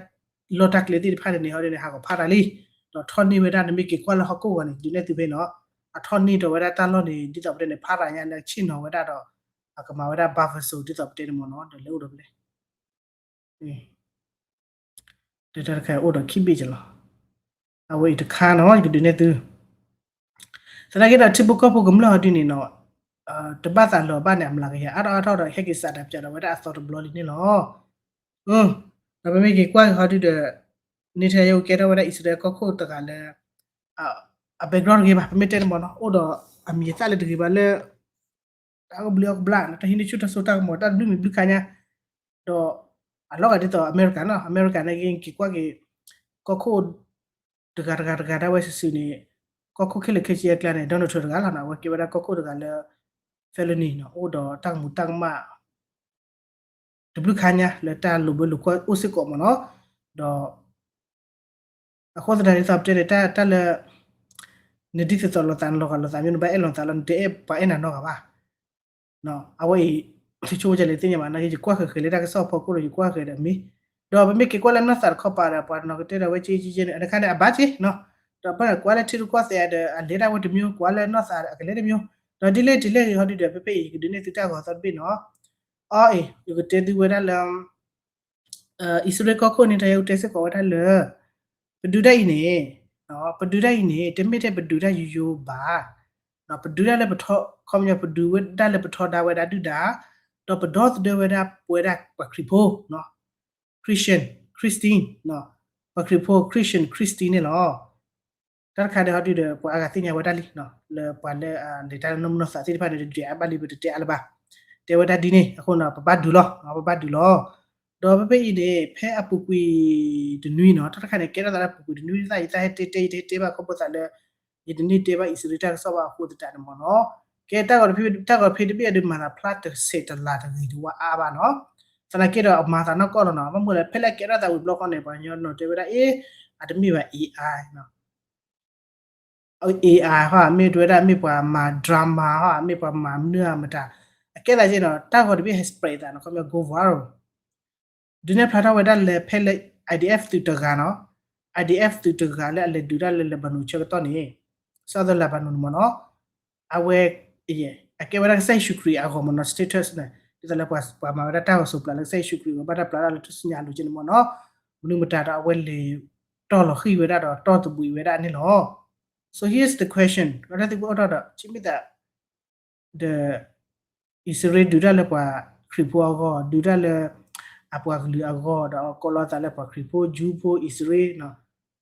လီၢ်တၢ်ကျဲသ့ၣ်တဖၣ်န့ၣ်န့ၣ် ဟီဒ်န့ၣ် ဟးဂီၤဖးတၢ်လံ, ဒီးထီၣ်န့ၢ်ဝဲဒၣ် နမ့ၢ်က့ၤကွၢ်လၢဟီၣ်ခိၣ်ဂီၤန့ၣ် ဒုးနဲၣ်သုဖဲနီၤ, အထီၣ်န့ၢ်ဒီးဝဲဒၣ်တၢ်လီၢ်န့ၣ် ဒ်သိးပတဲန့ၣ် ဖးတၢ်ညါလၢဆ့ၣ်နီၤဝဲဒၣ်ဒီး အကမၤဝဲဒၣ် buffer zone ဒ်သိးပတဲန့ၣ်မ့ၢ်နီၤ, ဒီးလဲၤအိၣ်ဒီးဖဲလဲၣ် ဒီးတၢ်တခါအိၣ်ဒီးခံဘ့ၣ်ကလီၤ, အဝဲအံၤတခါနီၤ ယကဒုးနဲၣ်သု, သနာ်က့ဒီးထံဖိကီၢ်ဖိကမျၢၢ်ဟီဒ်န့ၣ်နီၤ, တဘၣ်သးလီၤဘၣ်န့ၣ် အမျးကယၤအါထီၣ်အါထီၣ်ဒီး ဟဲက့ၤစးတၢ်ပၠးဒီးဝဲဒၣ်အသီတဘျီလံန့ၣ်လီၤ. ဒီးပမ့ၢ်က့ၤကွၢ်က့ၤဟီဒုဒီး Netanyahu ကဲထီၣ်ဝဲဒၣ်အံၣ်စရ့လးကီၢ်ခိၣ်တဂၤလၢ အ background တဂ့ၤဘၣ်, ပမ့ၢ်တဲန့ၣ်မ့ၢ်နီၤ အိၣ်ဒီးအမံၤအသၣ်လၢတဂ့ၤဘၣ်လၢ တၢ်ကဘျုးအကဘျၣ် တၢ်ဟံးန့ၢ်ဆူၣ်တၢ်စိတၢ်ကမီၤ တၢ်ဘျုးမံၤဘျုးခါညါ, ဒီးအလီၤဂာ်ဒ်သိးအမဲရကၤနီၤ, အမဲရကၤန့ၣ်က့ၤကွၢ်က့ၤ ကီၢ်ခိၣ်တဂၤတဂၤတဂၤဒၣ်ဝဲစုာ်စုာ်န့ၣ်, ကီၢ်ခိၣ်ခဲလၢာ်ခဲဆ့အကျါန့ၣ် Donald Trump တဂၤလီၤနီၤ, အဝဲကဲဝဲဒၣ်ကီၢ်ခိၣ်တဂၤလၢ felony နီၤ, အိၣ်ဒီးတၢ်ကမူၤတၢ်ကမၣ် တဘျုးခါညါလၢတၢ်လိာ်ဘၢလိာ်ကွၢ်အိၣ်စ့ၢ်ကီးမ့ၢ်နီၤ, ဒီး အဃိသတးဒ်သိးပတဲန့ၣ် တၢ်လၢ နဒ်သိးသိးလိာ်သး နလီၤဂာ်လိာ်သးမ့ၢ် နဘၣ်အဲၣ်လိာ်သးလီၤ, နတအဲၣ်ပှၤအဲၣ်နၤနီတဂၤဘၣ်. အဝဲအံၤ ယဆိကမိၣ်ကလဲၤသ့ၣ်ညါဘၣ် နာ်က့ ယကွၢ်ဃဲၤဃဲၤလၢတၢ်ကစီၣ်အဖီခိၣ်ဒီး ယကွၢ်ဃဲၤဒီးမ့ၢ်, ဒီးပမ့ၢ်က့ၤကွၢ်လၢနီၢ်သးတခီပၤဒီး ပှၤတနီၤကတဲဒီးဝဲက့က့က့န့ၣ် အတခါန့ၣ် အဘၣ်က့နီၤ, ဒီးပှၤကွၢ်လၢထံရူၢ်ကီၢ်သဲးဒီး အလဲၤဒၣ်ဝဲတမျိုး, ကွၢ်လၢနီၢ်သးအကလဲၤတမျိုး, ဒီးဒ်လဲၣ်ဒ်လဲၣ်ဂ့ၤဟီဒုဒီး ဖဲဖဲအံၤ ယကဒုးနဲၣ်သုတၢ်ဂီၤသီတဘ့ၣ်နီၤ, အီအံၤ ယကတဲသုဝဲဒၣ်လၢ အံၣ်စရ့လးကီၢ်ခိၣ်န့ၣ် တၢ်ယဲၢ်တဲစ့ၢ်ကီးဝဲဒၣ်လၢ ပဒုးတၢ်အံၤန့ၣ်, ပဒုးတၢ်အံၤန့ၣ် တမ့ၢ်ထဲပဒုးတၢ်ယိယိဘၣ်, ပဒုးတၢ်လၢပထီ, ခီပညီ ပဒုးဝဲဒၣ်လၢပထီဒါဝဲဒၣ်ဒုၣ်ဒါ, ဒီးပဒီသဒၢဝဲဒၣ်ပဝဲဒၣ်ပှၤခရံာ်ဖိ, Christian, Christian, ပှၤခရံာ်ဖိ Christian, Christian န့ၣ်လီၤ. တၢ်တခါန့ၣ်ဟီဒုဒီး ပှၤအါဂၤသ့ၣ်ညါဝဲဒၣ်လံ, လၢပှၤလၢလဲၤတၢ်လၢနီၢ်မုၢ်နီၢ်သးသ့ၣ်တဖၣ်န့ၣ် တတဲအါဘၣ်လံ ပတတဲအါလၢၤဘၣ်, တဲဝဲဒၣ်ဒ်န့ၣ်, အဃိန့ၣ် ပဘၣ်ဒုးလီၤ, ပဘၣ်ဒုးလီၤ. ဒီးဖဲဖဲအံၤန့ၣ် ဖဲအပူၤကွံာ်တနွံနီၤ, တၢ်တခါန့ၣ် ကဲထီၣ်သးလၢအပူၤကွံာ်တနွံသ့ၣ် ယသးဟဲတဲတဲ ယတဟဲတဲဘၣ်ခီဖျိသးလၢ ယတန့ၢ်တဲဘၣ်အံၣ်စရ့လးတၢ်ကစီၣ်ဘၣ်အဃိသတးန့ၣ်မ့ၢ်နီၤ, ကဲတၢ်ဂီၤတဖဲ တၢ်ဂီၤဖဲတဘ့ၣ်အဒုး မၤသးဖျါတဆဲးတလၤတဂ့ၤတဝါအါဘၣ်နီၤ, သနာ်က့ဒီးအမၤသးနီၢ်ကီၢ်လီၤနီၤ, ဘၣ်မနုၤလဲၣ် ဖဲလၢအကဲထီၣ်သးဝံၤဘျီဃီန့ၣ် ပှၤကညီနီၤတဲဝဲဒၣ် အ့ အတမ့ၢ်ဘၣ် AI နီၤ AI ဟီ မ့ၢ်တဲဝဲဒၣ် မ့ၢ်ပှၤမၤ drama ဟီ မ့ၢ်ပှၤမၤမနုၤမတၤ, အကဲသးက့နီၤ တၢ်ဂီၤတဘ့ၣ်ဟဲ spread သးနီၤ ခီပညီ go viral ဒုးနဲၣ်ဖျါထီၣ်ဝဲဒၣ်လၢဖဲလၢ IDF သုးတဂၤနီၤ, IDF သုးတဂၤလၢအလဲၤဒုးတၢ်လၢ Lebanon ဆၢကတီၢ်န့ၣ်, Southern Lebanon န့ၣ်မ့ၢ်နီၤ, အဝဲ အကဲဝဲဒၣ်ကစၢ်ယ့ၣ်ၡူးခရံာ်အဂီၤမ့ၢ်နီၤ status န့ၣ် ဒ်သိးလၢပှၤမၤဝဲဒၣ်တၢ်ဂီၤစိးပျးလၢကစၢ်ယ့ၣ်ၡူးခရံာ်အဂီၤ ဘၣ်တၢ်ပျးတၢ်လၢထူၣ်စုညါအလိၤက့န့ၣ်မ့ၢ်နီၤ, မနုၤမတၤဒီးအဝဲလဲၤတီၢ်လီၤဃံၤဝဲဒၣ်ဒီးတီၢ်သဘှံးဝဲဒၣ်န့ၣ်လီၤ. So here's the question, လီတၢ်သံကွၢ်အိၣ်ထီၣ်ဒီး ဆံမ့ၢ်သး ဒီး အံၣ်စရ့လးဒုးတၢ်လၢပှၤခရံာ်ဖိအဂီၢ် ဒုးတၢ်လၢ အပှၤကလုာ်အဂီၢ် ဒီးကိးလီၤသးလၢပှၤခရံာ်ဖိ Jew ဖိ အံၣ်စရ့လး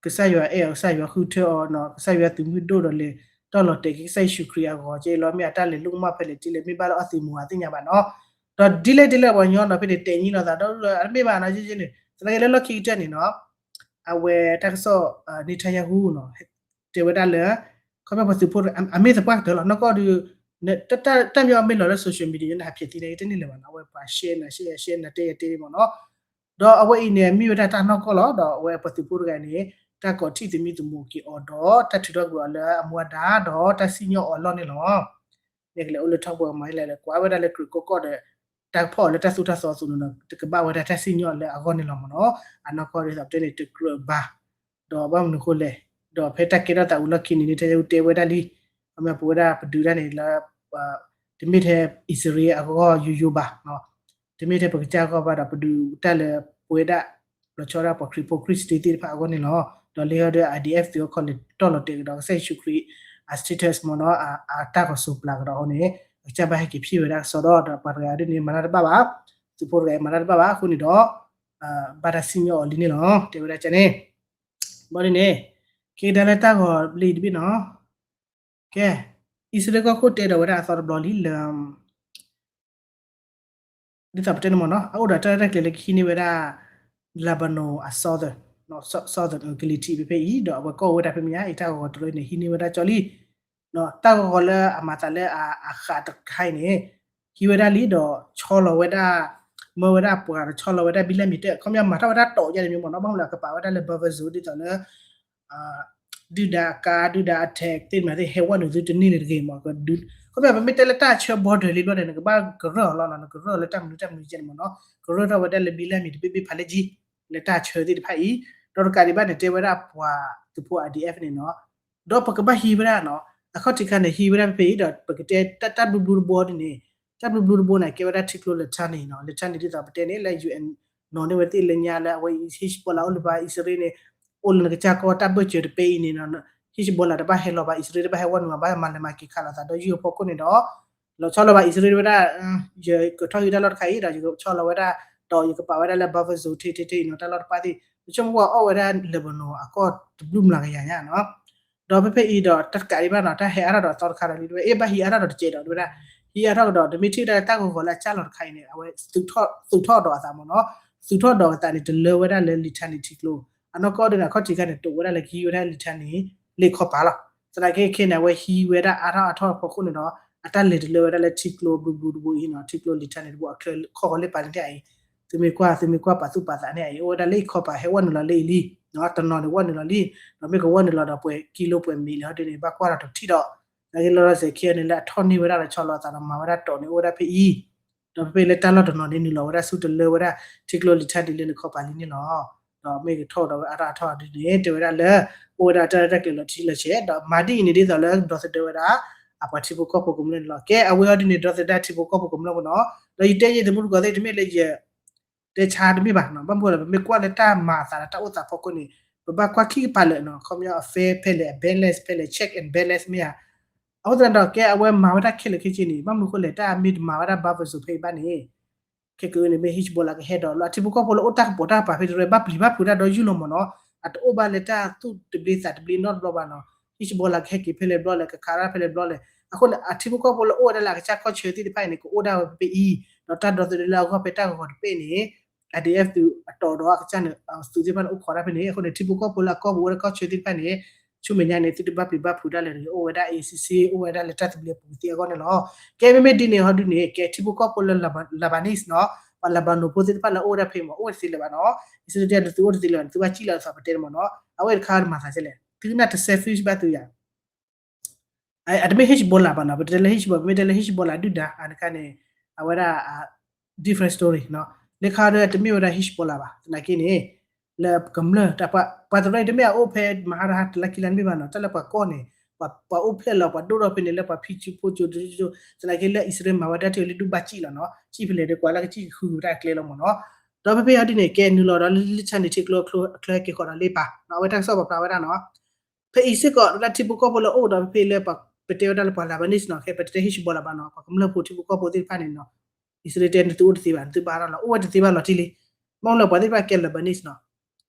ကစၢ်ယွၤအဲၣ်အီၤ ကစၢ်ယွၤဃုထၢအီၤ ကစၢ်ယွၤသုးမုၢ်ဒိၣ်ဒီးလဲၤတီၢ်လီၤတဲာ်က့ၤကစၢ်ယ့ၣ်ၡူးခရံာ်အဂီၤက့လီၤ မ့ၢ်အတၢ်လဲၤလိၣ်ကမၣ်ဖဲလဲၣ်ထံလဲၣ် မ့ၢ်ဘၣ်လၢအီသံးမူၤအသ့ၣ်ညါဘၣ်နီၤ, ဒီးဒ်လဲၣ်ဒ်လဲၣ်ပှၤကညီနီၤ ဖဲန့ၣ်တဲာ်ညံလိာ်သးဒီးလၢအတမ့ၢ်ဘၣ်နီၤ ယ့ၢ်ယ့ၢ်န့ၣ် သနာ်က့လၢလီၢ်ခံကတၢၢ်န့ၣ်နီၤ အဝဲတၢ်ကစီၣ် Netanyahu နီၤ တဲဝဲဒၣ်လၢ ခီဖျိပှၤသုးဖိ အမ့ၢ်သပှၢ်ကတၢၢ်လီၤ နီၢ်ကီၢ်ဒုး တၢ်မ့ၢ်အီၤမ့ၢ်လီၤလၢ social media န့ၣ် ဟးဖျဲးသံန့ၣ် တန့ၢ်လၢၤဘၣ်နီၤ အဝဲပှၤ share နၤ share ယၤ share နၤ တဲယၤတဲမ့ၢ်နီၤ ဒီးအဝဲအံၤန့ၣ် မ့ၢ်ဝဲဒၣ်တၢ်နီၢ်ကီၢ်လီၤ ဒီးအဝဲပှၤသုးဖိတဂၤန့ၣ် တၢ်ကိးထီၣ်သမံသမိးက့ၤအီၤဒီး တၢ်ထုးထီၣ်ကွံာ်အီၤလၢအမူအဒါ ဒီးတၢ်စံၣ်ညီၣ်အီၤအလီၢ်န့ၣ်လီၤ န့ၣ်ကလဲၤအိၣ်လၢထီၣ်ပှဲၤမၤဟဲလဲၣ်လၢ ကွၢ်ဝဲဒၣ်လၢကြၢးကီကီၢ်ဒီး တၢ်ကဖီၣ်အီၤလၢတၢ်သိၣ်တၢ်သီအသိးန့ၣ်ဒီး တကဘၣ်ဝဲဒၣ်တၢ်စံၣ်ညီၣ်လၢအဂီၢ်န့ၣ်လီၤမ့ၢ်နီၤ အနီၢ်ကီၢ်ဒ်သိးပတဲန့ၣ် တကြၢးဘၣ် ဒီးဘၣ်မနုၤဃိလဲၣ် ဒီးဖဲတၢ်ကဲထီၣ်သးဝံၤလီၢ်ခံန့ၣ် နတဲတဲဝဲဒၣ်လံ ခီမ့ၢ်ပဝဲဒၣ်ပဒုးတၢ်န့ၣ်လၢ တမ့ၢ်ထဲအံၣ်စရ့လးအဂီၢ်ယိယိဘၣ် တမ့ၢ်ထဲပကစၢ်အဂီၢ်ဘၣ်ဒီး ပဒုးတၢ်လၢပဝဲဒၣ် လီၤဆီဒၣ်ပှၤခရံာ်ဖိ Christian သ့ၣ်တဖၣ်အဂီၢ်န့ၣ်လီၤ. ဒီးလၢဟီဒီး IDF သုးအီခီလဲၤတီၢ်လီၤတဲာ်ကဒီးကစၢ်ယ့ၣ်ၡူးခရံာ်အ status မ့ၢ်နီၤ အတၢ်ဂီၤစိးပျးကဒီးအဃိန့ၣ် အကစၢ်ဘၣ်ဟဲက့ၤဖံးဝဲဒၣ်ကစီဒီ ဒီးပှၤတဂၤဒ်န့ၣ် မၤတၢ်တဘၣ်ဘၣ်, သုးဖိတဂၤအံၤမၤတၢ်တဘၣ်ဘၣ်အဃိန့ၣ်ဒီး ဘၣ်တၢ်စံၣ်ညီၣ်အီၤလံန့ၣ်လီၤ. တဲဝဲဒၣ်ကန့ၣ် ဘၣ်ဒ်န့ၣ် က့ၤကဒါလၢတၢ်ဂီၤလံတဘ့ၣ်နီၤ ကဲ အံၣ်စရ့လးကီၢ်ခိၣ်တဲဒီးဝဲဒၣ်အသီတဘျီလံလၢ ဒ်သိးပတဲန့ၣ်မ့ၢ်နီၤ အအိၣ်ဒီးတၢ်ရဲၣ်တၢ်ကျဲၤလၢကဟံးန့ၢ်ဝဲဒၣ် Lebanon အ southern, southern ကလံၤထံးဖဲဖဲအံၤ ဒီးအဝဲကီၢ်ဝဲဒၣ်ဖဲမဲာ်ညါအံၤ တၢ်ဂီၤဂီၤတရၢန့ၣ် ဟံးန့ၢ်ဝဲဒၣ်ကၠီလံ တၢ်ဂီၤဂီၤလၢအမၤသးလၢအဃးတခါအံၤန့ၣ် ဟံးဝဲဒၣ်လံဒီး ဆီလီၤဝဲဒၣ် မၢဝဲဒၣ်ပှၤဒီးဆီလီၤဝဲဒၣ်ဘံၣ်လၢမံၤတဲ ခီပညီမၤထီၣ်ဝဲဒၣ်တီၤယါတမံၤမ့ၢ်နီၤ ဘၣ်မနုၤလၢအကပာ်ဝဲဒၣ်လၢ buffer zone ဒ်သိးလၢ ဒုၣ်ဒါအကါ ဒုၣ်ဒါအ tank သ့ၣ်မၤသ့ၣ် ဟဲဝဲနုာ်သုတန့ၢ်လၢၤတဂ့ၤမ့ၢ် ခီပညီပမ့ၢ်တဲလၢတၢ်ဆၢ border လံဘျီန့ၣ် နကဘၣ်ကရၢၢ်အီၤလီၤနီၤ နကရၢၢ်အီၤလၢတၢ်မနုၤတၢ်မနုၤကဲန့ၣ်မ့ၢ်နီၤ ကရၢၢ်ထီၣ်ဝဲဒၣ်လၢဘံၣ်လၢမံၤတဘ့ၣ်ဘ့ၣ်ဖးလဲၢ်ကံ လၢတၢ်ဆၢသ့ၣ်တဖၣ်အံၤ, ဒီးတကးဒံးဘၣ်န့ၣ် တဲဝဲဒၣ်ပှၤသုးဖိ R D F န့ၣ်နီၤ, ဒီးပကဘၣ်ဟံးဝဲဒၣ်နီၤ, အခီၣ်ထံးခါန့ၣ် ဟံးဝဲဒၣ်ဖဲဖဲအံၤဒီး ပကတဲတၢ်ဘျုးဘျုးတဘိဒ်န့ၣ်, တၢ်ဘျုးဘျုးတဘိန့ၣ် ကဲဝဲဒၣ်ထံကျိ Litani နီၤ, Litani ဒ်သိးပတဲန့ၣ် လၢ U N နီၤန့ၢ်ဝဲသ့ၣ်လၢညါလၢအဝဲ Hezbollah အိၣ်လၢၤဘၣ် အံၣ်စရ့လးန့ၣ် အိၣ်လၢနကစၢ်ကီၢ်တၢ်ဘၢၣ်စၢၤတပဲအံၤန့ၣ်နီၤ, Hezbollah တဘၣ်ဟဲလီၤဘၣ် အံၣ်စရ့လး တဘၣ်ဟဲဝဲနုာ်ဘၣ် မၤလဲၤမၤက့ၤခးလိာ်သးဒီးယုၢ်အဖီခိၣ်န့ၣ်ဒီး လီၤဆီလိာ်ဘၣ်အံၣ်စရ့လးဝဲဒၣ်, ယကထီၣ်ဟံးတၢ်လီၢ်တခါအံၤဒီး ယကဆီလီၤဝဲဒၣ်, ဒီးယကပာ်ဝဲဒၣ်လၢ buffer zone ထဲထဲထဲအံၤနီၤ, တၢ်လီၢ်တဖၣ်သ့ၣ် ပဆိကမိၣ်ကွၢ်အီၣ်ဝဲဒၣ် Lebanon အကီၢ်တဘျုးမျးကယၤညါနီၤ. ဒီးဖဲဖဲအံၤဒီးတၢ်တကးဒံးဘၣ်နီၤ, တၢ်ဟဲအါထီၣ်ဒီးသီတခါဒီးလံတဝဲ, အ့ၣ်ဘၣ်ဟံးအါထီၣ်ဒီးတကဲးဒီးတဝဲဒၣ်, ဟံးအါထီၣ်ကဒီး တမ့ၢ်ထံၣ်ဝဲဒၣ်လၢတၢ်ဂီၤဂီၤလၢအကၢ်လီၤတခါအံၤန့ၣ် အဝဲ သုးထီၣ်ဒီးအသးမ့ၢ်နီၤ, သုးထီၣ်ဒီးအသးန့ၣ် တလၢဝဲဒၣ်လၢ Litani ထံကျိ, အနီၢ်ကီၢ်ဒ်န့ၣ် အခီၣ်ထံးခါန့ၣ် တအိၣ်ဝဲဒၣ်လၢကဟံးဝဲဒၣ် Litani လ့ၣ်ခီပၤလီၤ. သနာ်က့ခဲန့ၣ် အဝဲဟံးဝဲဒၣ်အါထီၣ်အါထီၣ်အဖီခိၣ်န့ၣ်ဒီး အတၢ်လဲၤတလၢဝဲဒၣ်လၢထံကျိဘျုးဘျုးတဘိအံၤနီၤ, ထံကျိ Litani တဘိအချၢခီၣ်ဃီလ့ၣ်ပၤန့ၣ်အံၤ, သုမ့ၢ်ကွၢ် သုမ့ၢ်ကွၢ်ပာ်သူၣ်ပာ်သးန့ၣ်အံၤ အိၣ်ဝဲဒၣ်လၢအံၤခီပၤ ဟဲဝဲနုာ်လီၤလၢအံၤလံ, တနီၤန့ၣ်ဝဲနုာ်လီၤလံ, ဒီးမ့ၢ်ကဝဲနုာ်လီၤဒီးပှဲၤကံလိပှဲၤမံၤလၢဟီဒ်န့ၣ် ဘၣ်ကွၢ်ဒီးတထံၣ်ဒီး, သနာ်က့လီၤဆီခဲအံၤန့ၣ် လၢအထီၣ်န့ၢ်ဝဲဒၣ်ဒီးဆီလီၤအသးဒီးမၤဝဲဒၣ်တီၢ်န့ၣ် အိၣ်ဝဲဒၣ်ဖဲအံၤ ဒီးဖဲဖဲလၢတၢ်လီၢ်တနီၤန့ၣ် နုာ်လီၤဝဲဒၣ်ဆူတလၢဝဲဒၣ် ထံကျိ Litani လၢနခီပၤလံန့ၣ်လီၤ. ဒီးမ့ၢ်ကထီၣ်ဒီးဝဲအါထီၣ်အါထီၣ်ဒ်န့ၣ် တဲဝဲဒၣ်လၢ အိၣ်ဝဲဒၣ်တၢ်ရဲၣ်တၢ်ကျဲၤလီၤတံၢ်လီၤဆဲး ဒီးမၤဒ်အံၤန့ၣ်ဒ်သိးလၢဒီသဒၢဝဲဒၣ် အပှၤထံဖိကီၢ်ဖိကမျၢၢ်န့ၣ်လီၤ. ကဲ အဝဲအီၤဒ်န့ၣ် ဒီသဒၢထံဖိကီၢ်ဖိကမျၢၢ်ဖိနီၤ, ဒီးယတဲယဲသမူတကိးသ့ၣ် တမ့ၢ်လၢယ တဲဆါတမ့ၢ်ဘၣ်နီၤ, ဘၣ်မနုၤလဲၣ် ပမ့ၢ်ကွၢ်လၢတၢ်မၤအသးဒီးတၢ်အိၣ်သးဖီခိၣ်န့ၣ် ပဘၣ်ကွၢ်ခံကပၤလၢာ်နီၤ, ခီပညီ အ fair ဖဲလဲၣ် အ balance ဖဲလဲၣ် check and balance မ့ၢ်ဧါ. အဃိသတးဒီး ကဲအဝဲမၤဝဲဒၣ်ခဲလၢာ်ခဲဆ့န့ၣ် ဘၣ်မနုၤအဃိလဲၣ် တၢ်မ့ၢ်တမၤဝဲဒၣ် buffer zone ဖဲအံၤဘၣ်န့ၣ် ခဲကနံၣ်အံၤန့ၣ် မ့ၢ် Hezbollah ကဟဲဒီးလၢအထံဖိကီၢ်ဖိလၢအိၣ်တၢ်ကပီၤတၢ်ကပၤဖဲတရၢ ဘၣ်ပျံၤဘၣ်ဖုးတၢ်ဒီးယုၢ်လီၤမ့ၢ်နီၤ, အတအိၣ်ဘၣ်လၢတၢ်သူၣ်တဘျ့သးတဘျ့နီတဘျီဘၣ်နီၤ. Hezbollah ကဟဲက့ၤဖဲလဲၣ်ဘျီလဲၣ် ကခးတၢ်ဖဲလဲၣ်ဘျီလဲၣ်. အဃိန့ၣ် အထံဖိကီၢ်ဖိလၢအိၣ်ဝဲဒၣ်လၢအကစၢ်ကီၢ်ဆၢသ့ၣ်တဖၣ်အံၤန့ၣ် ကအိၣ်ဒၣ်ဝဲဖဲဖဲအံၤ, ဒီးတၢ်ဒီသဒၢလၢအဂီၢ်ဖဲတၢ်ဂီၤဂီၤတပဲၣ်န့ၣ် IDF သုးအတီၤဒီးအကစၢ်န့ၣ် သုးသ့ၣ်တဖၣ်န့ၣ် အိၣ်ခိးတၢ်ဖဲန့ၣ်. အဃိန့ၣ် ထံဖိကီၢ်ဖိလၢအကီၢ်ပူၤအိၣ်ဝဲဒၣ်ကီၢ်ဆၢသ့ၣ်တဖၣ်န့ၣ် ဆူမဲာ်ညါန့ၣ် သုတဘၣ်ပျံၤဘၣ်ဖုးတၢ်လဲၣ်တဂ့ၤ, အိၣ်ဝဲဒၣ် အေးဆေးဆေး အိၣ်ဝဲဒၣ်လၢတၢ်သဘျ့အပူၤသ့အဂီၢ်န့ၣ်လီၤ. ကဲမ့မ့ၢ်ဒ်န့ၣ် ဟီဒုန့ၣ် ကဲထံဖိကီၢ်ဖိလၢ Lebanese နီၤ, ပှၤ Lebanon ဖိသ့ၣ်တဖၣ်လၢအအိၣ်ဝဲဒၣ်ဖဲမ့ၢ် အိၣ်ဝဲတသ့လၢၤဘၣ်နီၤ. အံၣ်စရ့လးတဲနသုအိၣ်တသ့လၢၤဘၣ်န့ၣ် သုဘၣ်စံၣ်လီၤသးပတဲန့ၣ်မ့ၢ်နီၤ. အဝဲတခါမၤသးဒ်လဲၣ် သုကနၣ်တ selfish ဘၣ်သုယၤ အတမ့ၢ် Hezbollah ဘၣ်နီၤ, ပတဲလၢ Hezbollah ပမ့ၢ်တဲလၢ Hezbollah ဒုၣ်ဒါ အတခါန့ၣ် အဝဲဒၣ် different story နီၤ. လၢခါဒီးတမ့ၢ်ဝဲဒၣ် Hezbollah ဘၣ် သနာ်က့န့ၣ် လၢကမျၢၢ် ပှၤသရၣ်အံၤတမ့ၢ်အအိၣ်ဖဲမဟါတဟါတလါခံလါတမ့ၢ်ဘၣ်နီၤ, တၢ်လၢပှၤကီၢ်န့ၣ် ပှၤအိၣ်ဖျဲၣ်လီၤ ပှၤဒိၣ်ထီၣ်ဖဲန့ၣ်လၢပှၤဖံးစုဖိစိၤ သနာ်က့လၢအံၣ်စရ့လး မၤဝဲဒၣ်တၢ်လၢဒုးဘၣ်စံၣ်လီၤနီၤ, စံၣ်ဖဲလဲၣ်ဒီးကွၢ်လၢကစံၣ်ကဃုကတၢ်ကျဲလီၤမ့ၢ်နီၤ. ဒီးဖဲဖဲဟီဒုန့ၣ် ကဲနုာ်လီၤဒီးလၢ Litani ထံကျိအချၢဟဲက့ၤဃီၤဒီးလ့ၣ်ပၤနီၤ, အဝဲတၢ်ကစီၣ်ပာ်ဖျါဝဲဒၣ်နီၤ. ဖဲအံၤစ့ၢ်ကီးလၢထံဖိကီၢ်ဖိလၢအိၣ်ဒီးဖဲဖဲလၢပတဲဝဲဒၣ်လၢပှၤ Lebanese နီၤ, ခဲပတဲ Hezbollah ဘၣ်နီၤ, ပှၤကမျၢၢ်ဖိထံဖိကီၢ်ဖိသ့ၣ်တဖၣ်န့ၣ်နီၤ, အံၣ်စရ့လးတဲနသုအိၣ်တသ့ဘၣ် နသုဘၣ်အါထီၣ်လီၤ အိၣ်ဝဲတသ့ဘၣ်လီၤတံၢ်လံ. ဘၣ်မနုၤလဲၣ် ပှၤသ့ၣ်တဖၣ်ကဲ Lebanese နီၤ,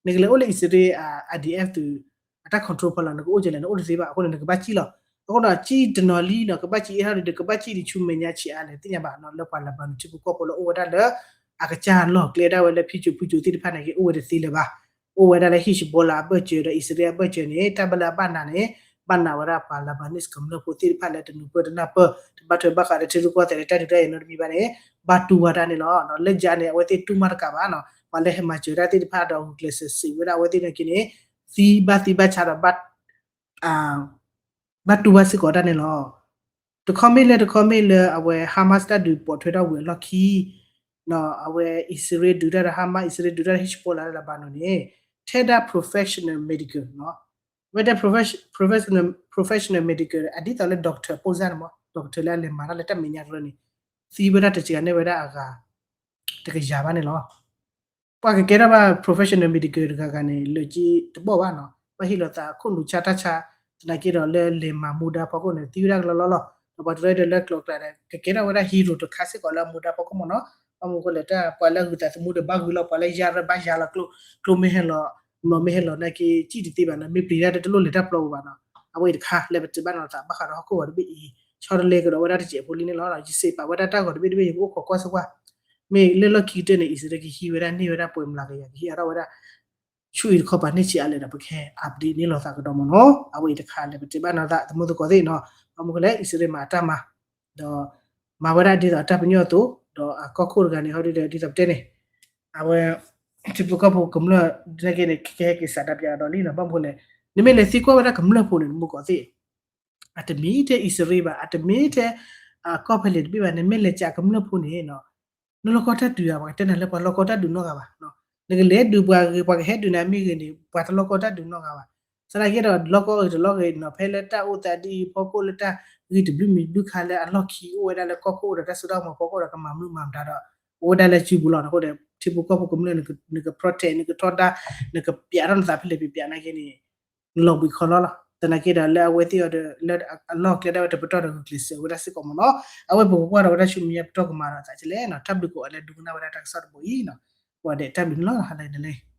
နကလဲၤအိၣ်လၢအံၣ်စရ့လး IDF သုး အတၢ် control ဖီလာ် နကအိၣ်ကလဲၣ် နအိၣ်တသ့ဘၣ်. အဃိန့ၣ် နကဘၣ်စံၣ်လီၤ. အဃိဒီး စံၣ်တနီၤလံနီၤ ကဘၣ်စံၣ်အ့ၣ်ထီၣ်ဒံးဒီး ကဘၣ်စံၣ်ဒံးဆူမဲာ်ညါဆံးအါလဲၣ် သ့ၣ်ညါဘၣ်နီၤ, လၢပှၤ Lebanon ထံဖိကီၢ်ဖိလၢအိၣ်ဝဲဒၣ်လၢ အကစၢ်လီၢ်ကျဲဒၣ်ဝဲလၢဖံးစုဖုစိၤသ့ၣ်တဖၣ်န့ၣ်က့ အိၣ်ဝဲတသ့လၢၤဘၣ်. အိၣ်ဝဲဒၣ်လၢ Hezbollah အဘၢၣ်စၢၤဒီးအံၣ်စရ့လးအဘၢၣ်စၢၤန့ၣ် တၢ်ဘၣ်လၢအဘၣ်နးန့ၣ် ဘၣ်နးဝဲဒၣ်ပှၤ Lebanese ကမျၢၢ်ဖိသ့ၣ်တဖၣ်လၢတနုာ်ပၢၢ်တနၢ်ပၢၢ် တဘၣ်ထွဲဘၣ်ဃးဒီးထံရူၢ်ကီၢ်သဲးလၢတၢ်ဒုးတၢ်ယၤနီတမံၤဘၣ်န့ၣ် ဘၣ်တူၢ်ဘၣ်တၢ်န့ၣ်လီၤ. လၢယၤန့ၣ် အဝဲသ့ၣ်တူၢ်မးတကးဘၣ်နီၤ, ပှၤလၢဟဲမၤစၢၤတၢ်သ့ၣ်တဖၣ်ဒီးဂုာ်ကျဲးစၢးစံးဝဲဒၣ်အဝဲသ့ၣ်န့ၣ်က့န့ၣ် သံဘၣ်သံဘၣ်ဆါဒီး ဘၣ်တူၢ်ဘၣ်စ့ၢ်ကီးတၢ်န့ၣ်လီၤ. တခီမ့ၢ်လၢတခီမ့ၢ်လၢအဝဲ Hamas တၢ်ဒုးပိာ်ထွဲထီၣ်ဝံၤအလီၢ်ခံ အဝဲအံၣ်စရ့လးဒုးတၢ်ဒီး Hamas အံၣ်စရ့လးဒုးတၢ်ဒီး Hezbollah လၢ Lebanon န့ၣ် ထဲဒၣ် professional medical နီၤ, ဝဲဒၣ် professional medical အဒ်သိးလၢ doctor ပိၢ်စၢ်န့ၣ်မး doctor လၢအလဲၤမၤတၢ်လၢတၢ်မဲာ်ညါတရၢန့ၣ် သံဝဲဒၣ်တစှၤန့ၢ်ဝဲဒၣ်အဂၤ တကယၤဘၣ်န့ၣ်လီၤ. ပှၤကကဲထီၣ်ဘၣ် professional medical တဂၤဂၤန့ၣ် လၢက့တဘီၣ်ဘၣ်နီၤ, ဘၣ်ဟ့ၣ်လီၤသးခိၣ်နူာ်ဆါတၢ်ဆါ သနာ်က့ဒီးလၢလဲၤမၤမူဒါဖီခိၣ်န့ၣ် သံဝဲဒၣ်ကလီလီလီၤ. ဒီးပှၤတရၢဒီးလၢကျိၤကျဲဒီး ကကဲထီၣ်ဝဲဒၣ် hero တခါစ့ၢ်ကီးလၢအမူဒါဖီခိၣ်မ့ၢ်နီၤ. ဘၣ်မနုၤအဃိလဲၣ် တၢ်ပှၤလၢအဂုာ်သးသမူဒီးဘၣ်ဂုာ်လီၤ ပှၤလၢယါရၢဘၣ်ယါလီၤ ကျိမ့ၢ်ဟဲလီၤ မ့ၢ်ဟဲလီၤနာ်က့ စံၣ်တသ့ဘၣ်နီၤ, မ့ၢ်ပျံၤတၢ်တလိၣ်လဲၤတၢ်ပျီပူၤဘၣ်နီၤ. အဝဲအံၤတခါလၢပတဲဘၣ်နီၤသးဘၣ်ဃးဒီးဟီၣ်ခိၣ်ဂီၤတဘ့ၣ်အံၤ ဆီတလဲကဒီးဝဲဒၣ်တစဲးဖိလံန့ၣ်လီၤ. ယစံးပာ်ဝဲဒၣ်တၢ်ဂီၤတဘ့ၣ်တဘ့ၣ် ယကအိၣ်ခိးကွၢ်စ့ၢ်ကီး မ့ၢ်လၢလီၢ်ခံကတၢၢ်န့ၣ် အံၣ်စရ့လးကဟံးဝဲဒၣ်န့ၢ်ဝဲဒၣ်ပှဲၤမျးကယၤ ကဟံးအါထီၣ်ဝဲဒၣ် ဆူအံၤတခီပၤန့ၢ်ဆံးအါလဲၣ်ဒီး ပကဟဲ update န့ၢ်လိာ်သးကဒီးမ့ၢ်နီၤ. အဝဲအံၤတခါလၢပတဲဘၣ်နီၤသးသမူသကိးသ့ၣ်နီၤ, ဘၣ်မနုၤအဃိလဲၣ် အံၣ်စရ့လးမၤအတၢ်မၤ ဒီး မၤဝဲဒၣ်ဒ်သိးတၢ်ပညိၣ်အသိး ဒီးအကီၢ်ခိၣ်တဂၤန့ၣ် ဟီဒ်ဒီးဒ်သိးပတဲန့ၣ် အဝဲ ထံဖိကီၢ်ဖိကမျၢၢ် ဒ်န့ၣ်က့န့ၣ် ကဟဲက့ၤစးဒၣ်ပျးဒီးလံနီၤ. ဘၣ်မနုၤအဃိလဲၣ် နမ့ၢ်လဲၤသံကွၢ်ဝဲဒၣ်ကမျၢၢ်ဖိန့ၣ် နမူကီးသ့ၣ် အတမ့ၢ်ထဲအံၣ်စရ့လးဘၣ် အတမ့ၢ်ထဲ အကီၢ်ဖဲလဲၣ်တဘ့ၣ်ဘၣ် နမ့ၢ်လဲၤစးကမျၢၢ်ဖိန့ၣ်နီၤ နလီၢ်ကီတၢ်ဒုးဧါ ပှၤကတဲနၤလၢပှၤလီၢ်ကီတၢ်ဒုးနီတဂၤဘၣ်နီၤ. နကလဲၤဒုးပှၤဂ့ၤ ပှၤကဟဲဒုးနၤမ့ၢ်ဂ့ၤန့ၣ် ပှၤတလိၣ်ကီတၢ်ဒုးနီတဂၤဘၣ်. သနာ်က့ဒီး လိၣ်ကီဂ့ၤတလိၣ်ဂ့ၤနီၤ ဖဲလၢတၢ်အိၣ်သးဒ်အံၤအဖီခိၣ် လၢတၢ်ဂ့ၢ်တဘျုးမံၤဘျုးခါလၢအလီၢ်ခံအိၣ်ဝဲဒၣ်လၢကီၢ်ခိၣ်အိၣ်ဒီးတၢ်စိတၢ်ကမီၤဖီခိၣ်ဒီးကမၤမုာ်မၤမတၤဒီး အိၣ်ဝဲဒၣ်လၢစုပူၤလီၤ. အဃိဒီး ထံဖိကီၢ်ဖိကမျၢၢ် နက protect နကထီဒါ နကပျးထီၣ်နသးဖဲလဲၣ်ဖဲလဲၣ် ပျးနာ်က့န့ၣ် လီၤဘှံးခီလီၤလီၤ. သနာ်က့ဒီး လၢအဝဲသ့ၣ်အီၤဒီး လၢအလီၢ်ကျဲဒၣ်ဝဲတပတီၢ်ဒီး ဂုာ်ကျဲးစၢးဝဲဒၣ်စ့ၢ်ကီးမ့ၢ်နီၤ. အဝဲပကကွၢ်ဒီးဝဲဒၣ်ဆူမဲာ်ညါပတီၢ်ကမၤဒီးသးကလဲၣ်နီၤ. တၢ်ဘျုးကိးဂၤလၢဒိကနၣ်ဝဲဒၣ်တၢ်ကစီၣ်တဘိအံၤနီၤ. ကိးဂၤဒဲးတၢ်ဘျုးန့ၣ်လီၤ ဟါလၢနလဲၣ်.